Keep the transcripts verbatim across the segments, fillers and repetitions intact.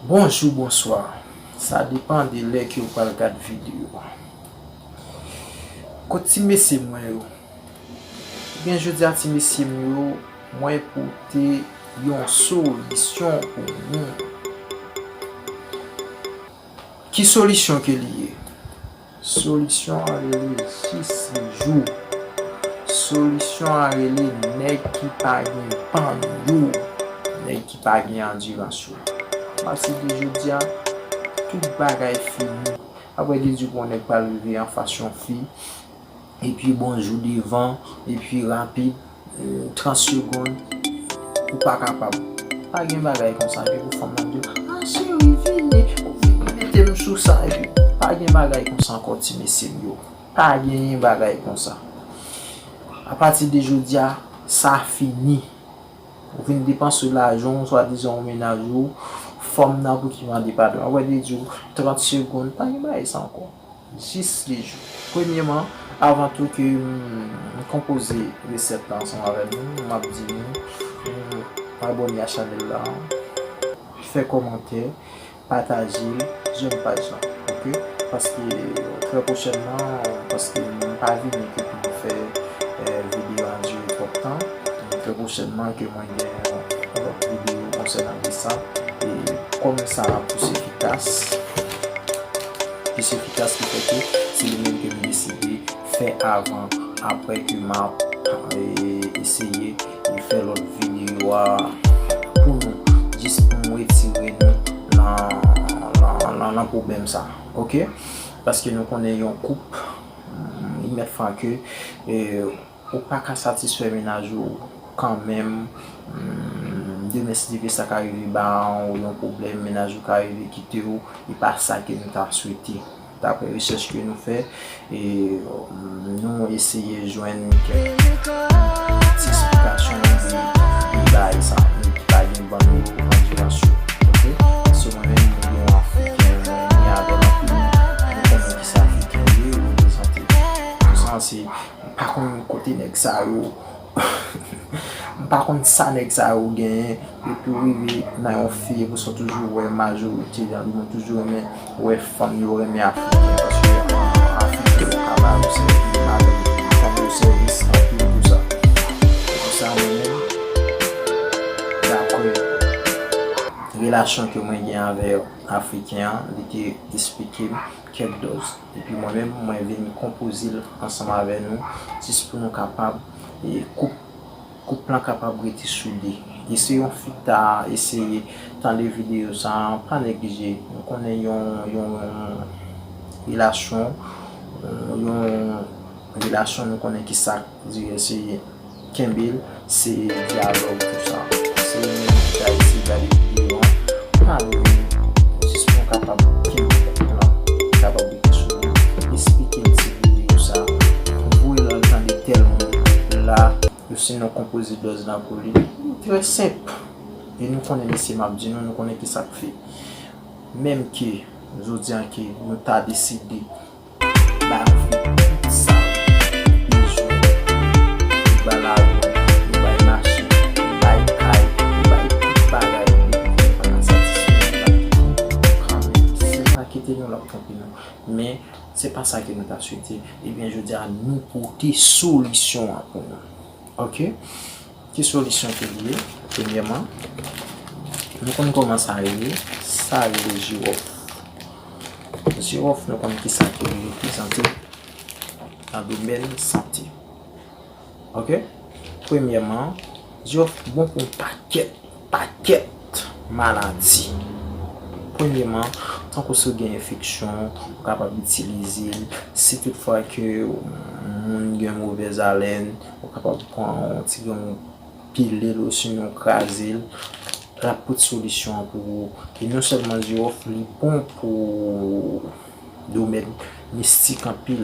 Bonjou, bonswa. Sa depann de lè ke w pral gad videyo a. Kot ti mesye mwen yo? Ebyen, jodi a, ti mesye m yo, mwen pote yon solisyon pou nou. Ki solisyon ke li ye? Solisyon an rele jis li jou. Solisyon an rele nèg ki pa gen panyo, nèg ki pa gen andirans yo. Apati de jodi a, tout bagay fini. Apre de di pou yon nèg pral rive anfas yon fi, epi bonjou devan, epi rapid, trant segonn, ou pa kapab. Pa gen bagay konsa, epi pou fanm nan di w, "A cheri, vini, vini, mete m sou sa," epi pa gen bagay konsa ankò, ti mesye m yo. Pa genyen bagay konsa. Apati de jodi a, sa fini. Ou fin depanse lajan w, swadizan ou mennaj ou, fanm nan pou ki mande padon. Apre de di w, trant segonn, pa gen bagay sa ankò. Jis li jou. Premyeman, avan tou ke m konpoze resèt la ansanm avèk nou, m ap di nou, nou abòne a chanèl la, fè kòmantè, pataje l, jèm paj la, oke? Paske trè pwochènman, paske m pa vini ke pou m fè videyo a dire twòp tan, trè pwochènman ke mwen gen yon lòt videyo konsènan de sa, e kòm sa ap plis efikas, plis efikas ki fè ke se li menm ke m deside fè avan, apre ke m ap eseye fè lòt videyo a pou nou, jis pou m retire nou nan, nan, nan, nan pwoblèm sa, oke? Paske nou konnen yon koup, li mèt fè ke ou pa ka satisfè mennaj ou kanmenm. Demen, si Dye vle, sa ka rive ba ou yon pwoblèm, mennaj ou ka rive kite w, e pa sa ke nou ta swete. Daprè rechèch ke nou fè, e nou eseye jwenn kèk ti esplikasyon de, de bagay sa, men ki pa gen bann yo andirans yo. Oke? Paske mwen menm, mwen gen yon Afriken, mwen renmen avè l anpil. Nou konnen kisa Afriken ye, yo reprezante. Konsa, se, m pa konn kote nèg sa yo, m pa konn sa nèg sa yo genyen, epi w rive nan yon fi, epi w toujou wè majorite nan lemonn toujou renmen wè fanm yo renmen Afriken, paske Afriken yo ka ba yo sèvis, fanm yo sèvis anpil pou sa. Se pou sa mwen menm, daprè relasyon ke mwen gen avè Afriken an, li te esplike m kèk dòz. Epi mwen menm, mwen vin konpoze l ansanm avè nou, jis pou nou kapab, e, koup, koup lan kapab rete soude. E se yon fi k ta eseye tande videyo sa a, pa neglije. Nou konnen yon, yon relasyon, yon relasyon, nou konnen ki sa k dire, se kenbe l, se dyalòg, tou sa. Se ou menm ki ta eseye gade videyo an, pa bliye, jis pou w kapab kenbe koup lan, kapab rete sou li, esplike l ti videyo sa, voye l al tande tèl moun la, osinon konpoze dòz lan pou li. Li trè senp. E nou konnen mesye m ap di nou, nou konnen ki sa k fèt. Menm ke, jodi a ke nou ta deside ba yon fi tout sa li bezwen, li ba lajan, li bay machin, li bay kay, li bay tout bagay li bezwen, li pa ka satisfè, li pa kite nou kanmenm. Si l pa kite nou, l ap twonpe nou. Men, se pa sa ke nou ta swete. Ebyen, jodi a, nou pote solisyon an pou nou. Oke? Ki solisyon ke li ye? Premyèman, nou konn kòman sa rele, sa rele jiwòf. Jiwòf, nou konn kisa ke li reprezante nan domèn sante. Oke? Premyèman, jiwòf bon pou yon pakèt, pakèt maladi. Premyèman, tankou si w gen enfeksyon, ou kapab itilize l. Si toutfwa ke moun gen movèz alèn, ou kapab pran yon ti grenn pilil osinon kraze l, l ap pote solisyon an pou ou. E non sèlman jiwòf, li bon pou domèn mistik anpil,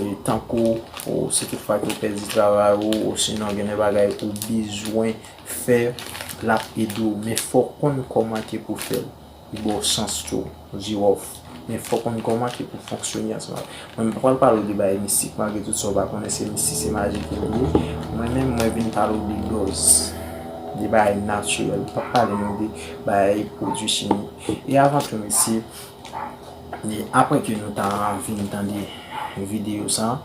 e, tankou, o, si toutfwa ke w pèdi travay ou, osinon gen de bagay ou bezwen fè, l ap ede w. Men fò w konn kòman ke pou fè l. Li ba w chans tou, jiwòf. Men fò w konn kòman ke pou fonksyone ansanm avè l. Mwen, m pa pral pale w de bagay mistik, malgre tout sa w pa konnen se mistik, se maji ke li ye. Mwen menm, mwen vin pale w de dòz. de bagay natirèl, m p ap pale nou de bagay pwodui chimik. E avan tou, mesye, e apre ke nou ta vin tande videyo sa,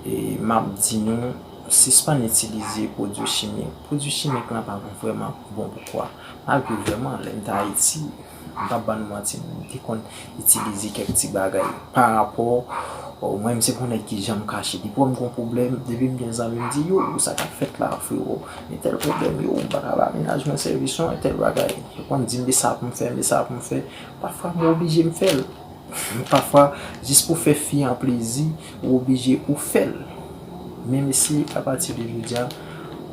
e m ap di nou, sispann itilize pwodui chimik. Pwodui chimik lan pa vrèman bon pou kò a. Malgre vrèman, lè m t Ayiti, m p ap ba nou manti, m te konn itilize kèk ti bagay pa rapò, o, mwen menm se pou nèg ki janm kache. Depi w wè m gon pwoblèm, depi m gen zanmi, m di, "Yo, sa k ap fèt la, frewo? Men tèl pwoblèm, yo, m pa ka ba mennaj mwen sèvis non, tèl bagay." Yo konn di m, "Men sa pou m fè, men sa pou m fè." Pafwa, m oblije m fè l. Pafwa, jis pou fè fi an plezi, ou oblije ou fè l. Men mesye, apati de jodi a,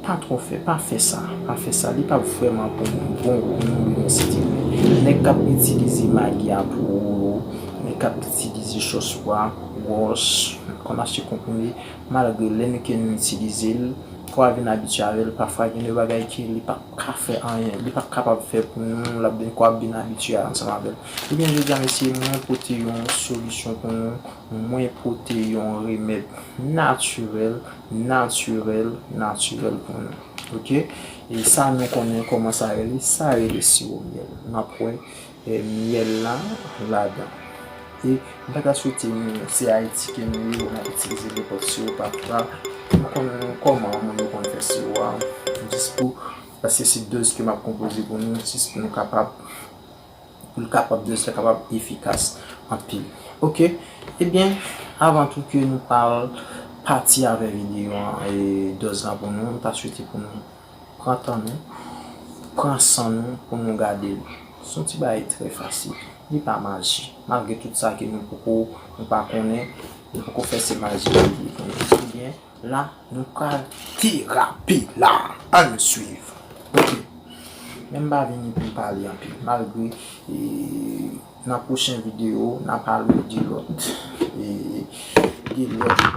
pa twò fè, pa fè sa, pa fè sa. Li p ap vrèman pou moun, bon, pou moun, yon sitiyasyon. Nèg k ap itilize magi a pou, nèg k ap itilize chòswa, wòch, konn achte konprime, malgre lè nou ke nou itilize l, kò a vin abitye avè l, pafwa gen de bagay ke li p ap ka fè anyen, li p ap kapab fè pou nou, l ap vin, kò a vin abitye ansanm avè l. Ebyen, jodi a, mesye, mwen pote yon solisyon pou nou, mwen pote yon remèd natirèl, natirèl, natirèl pou nou. Oke? E sa nou konnen kòman sa rele, sa rele siwo myèl. N ap wè, e, myèl la ladan. E m pa ta swete nou, se Ayiti ke nou ye, n ap itilize nenpòt siwo, pafwa nou konnen kòman moun yo konn fè siwo a, jis pou, paske se dòz ke m ap konpoze pou nou, jis pou nou kapab, pou l kapab, dòz la kapab efikas anpil. Oke? Ebyen, avan tou ke nou pral pati avè videyo an e dòz la pou nou, m ta swete pou nou pran tan nou, pran san nou pou nou gade l. Se yon ti bagay trè fasil. Li pa maji. Malgre tout sa ke nou poko, nou pa konnen, nou poko fè se maji li ye pou nou. Ebyen, la, nou pral terapi la. Ann swiv. Oke. Men m pa vini pou m pale anpil. Malgre, e, nan pwochen videyo, n a pale de lòt, e, de lòt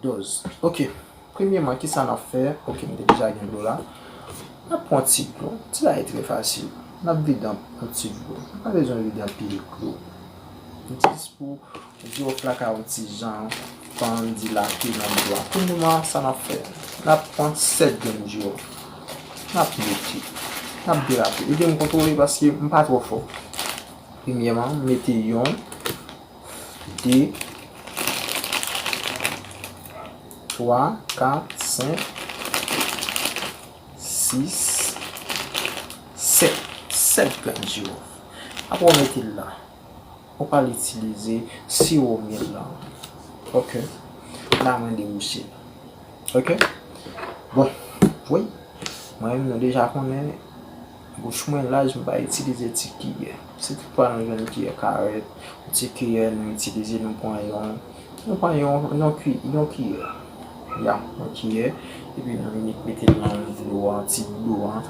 dòz. Oke. Premyèman, kisa n ap fè? Oke, m te deja gen dlo la. N ap pran ti dlo. Ti bagay trè fasil. N ap vide yon ti dlo. Nou pa bezwen vide anpil dlo. Jis pou Jiwòf la ka yon ti jan fann, dilate nan dlo a. Pou moman an, sa n ap fè? N ap pran sèt grenn jiwòf. N ap mete. N ap derape. Ede m kontwole paske m pa twò fò. Premyèman, m mete yon, de, twa, kat, senk, sis, sèt. Sèt grenn jiwòf. Apre w mete l la. Ou pral itilize siwo myèl la. Oke. La mwen debouche l. Oke. Bon, wi. Mwen menm nou deja konnen bouch mwen laj, m pa itilize ti kiyè. Si toutfwa nou jwenn kiyè karèt, yon ti kiyè nou itilize, nou pran yon, nou pran yon, yon ki, yon kiyè. Ya, yon kiyè. Epi nou vin mete l nan dlo an, ti dlo an.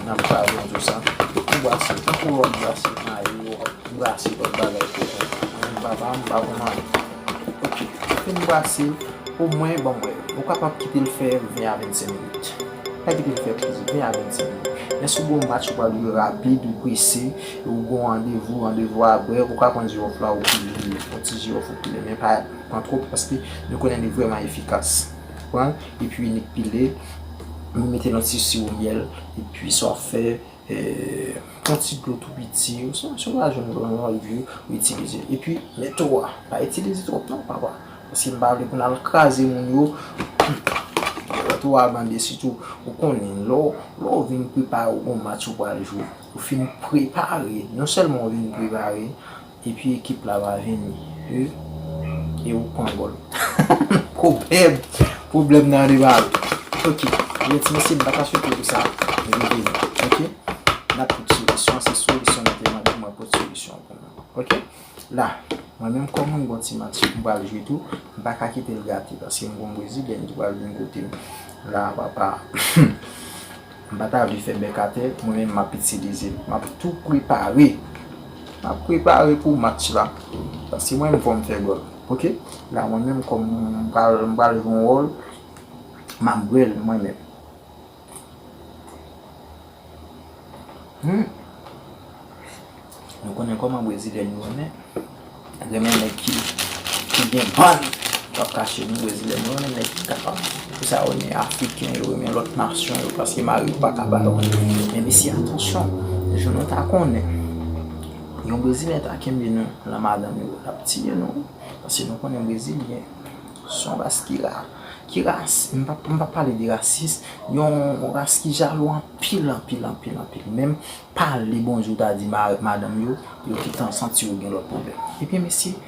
N ap kraze yon tou sa. Ou brase, tankou w ap brase mayi, w ap brase lòt bagay tou. Mwen, m pa, pa, m pa konn anyen. Oke, fin brase, omwen, ban m wè. Ou kapab kite l fè ven a vennsenk minit. Pa kite l fè plis, ven a vennsenk minit. Men si w gen yon match, ou pral jwe rapid, ou prese, ou gen yon randevou, randevou a brè, ou ka pran jiwòf la, ou pile, yon ti jiwòf ou pile, men pa pran twòp, paske nou konnen li vrèman efikas. Pran, epi nik pile, nou mete nan ti siwo myèl, epi sa w ap fè, e, pran ti dlo tou piti, ou si, si w pa jwenn dlo nan lòt vi, ou itilize. Epi, men to a, pa itilize twòp non, papa. Paske m pa vle pou n al kraze moun yo. Lè to a bande, sitou, ou konnen, lè w, lè w vin prepare w gon match ou pral jwe, ou fin prepare, non sèlman ou vin prepare, epi ekip la va vini, e, e ou pran gòl. Pwoblèm, pwoblèm nan debare. Oke, ebyen ti mesye, m pa ta swete pou sa rive nou. Oke, n ap pot solisyon, se solisyon nou te mande, mwen pot solisyon pou nou. Oke, la, mwen menm kòm mwen gon ti match m pral jwe tou, m pa ka kite l gate, paske m gon Brezilyen ki pral vin kote m. La, papa, m pa ta vle fè bèk atè, mwen menm m ap itilize l. M ap tou prepare. M ap prepare pou match la. Paske mwen menm fò m fè gòl. Oke? La, mwen menm kòm m pral, m pral jwe yon wòl, m ap bwè l mwen menm. Hmm. Nou konnen kòman Brezilyen yo renmen, renmen nèg ki, ki gen bann. P ap kache nou, Brezilyen, nou renmen nèg ki kapab. Pou sa, yo renmen Afriken, yo renmen lòt nasyon yo, paske mari yo pa ka ba yo anyen. Men mesye, atansyon, jan nou ta konnen, yon Brezilyen ta kenbe nou, lan madanm yo, l ap tiye nou. Paske nou konnen Brezilyen, se yon ras ki ra, ki ras, m pa, m pa pale de rasis, yon ras ki jalou anpil, anpil, anpil, anpil. Menm pale bonjou ta di ma-, madanm yo, yo gentan santi yo gen lòt pwoblèm. Ebyen, mesye,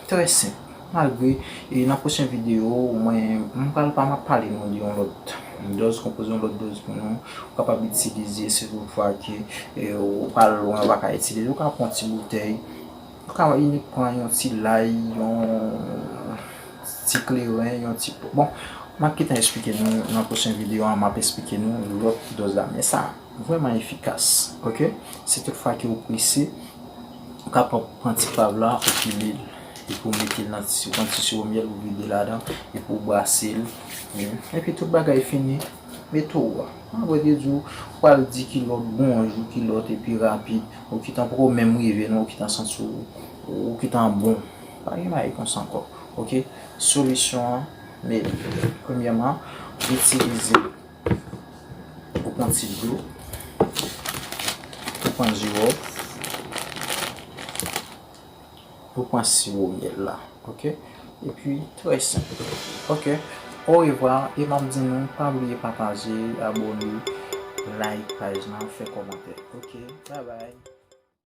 trè senp. Malgre, e nan pwochen videyo, mwen, m pral pa m ap pale nou de yon lòt dòz, konpoze yon lòt dòz pou nou. Ou kapab itilize, si toutfwa ke, e, ou pral lwen, ou pa ka itilize, ou ka pran ti boutèy, ou ka inik pran yon ti lay, yon ti kleren, yon ti, bon, m ap gentan eksplike nou nan pwochen videyo a, m ap eksplike nou lòt dòz la. Men sa vrèman efikas, oke? Si toutfwa ke ou prese, ou kapab pran ti pav la, ou pile l, epi ou mete l nan ti, ou pran ti siwo myèl, ou vide ladan, epi ou brase l, epi tout bagay fini, mete w a. Mwen vle di w, ou pral di kilòt, bonjou kilòt, epi rapid, ou gentan poko menm rive non, ou gentan santi w, ou gentan bon. Pa gen bagay konsa ankò, oke? Solisyon an, men premyèman, itilize, ou pran ti dlo, ou pran jiwòf, ou pran siwo myèl la, oke? Epi, trè senp, oke? Orevwa, e m ap di nou, pa bliye pataje, abòne, like paj lan, fè kòmantè, oke? Babay.